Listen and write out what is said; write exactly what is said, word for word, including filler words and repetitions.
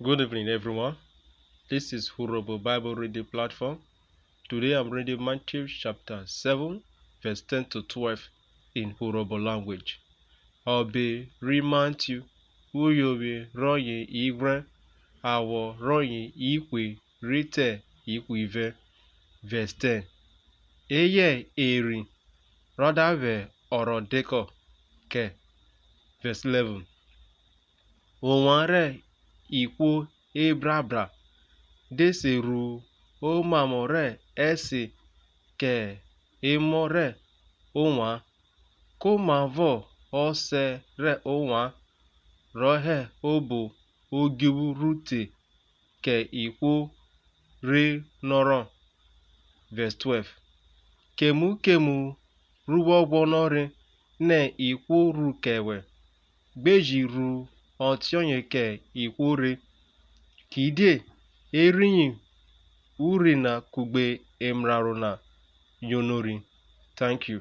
Good evening, everyone. This is Urhobo Bible Reading Platform. Today I'm reading Matthew chapter seven, verse ten to twelve in Urhobo language. Ọbe ri Matthew, uyovwi rọye ighwrẹn, awọ rọye ihwe rhi te ihwivẹ. Verse ten. Eyẹ erhi rọ da vwẹ ọrhọdekọ kẹ. Verse eleven. Ovwan rẹ ihwo ebrabra de se ru omamọ rẹ ẹse kẹ emọ rẹ ovwan, ko mavọ Ọsẹ rẹ ovwan rọ hẹ obo odjuvwu ru te kẹ ihwo re nọrọ? Verse twelve. Kemu kemu ru wọ guọnọre nẹ ihwo ru kẹ wẹ, gbe ji ru ọtiọye kẹ ihwo re, kidie eriyin urhi na kugbe emraro na yonori. Thank you.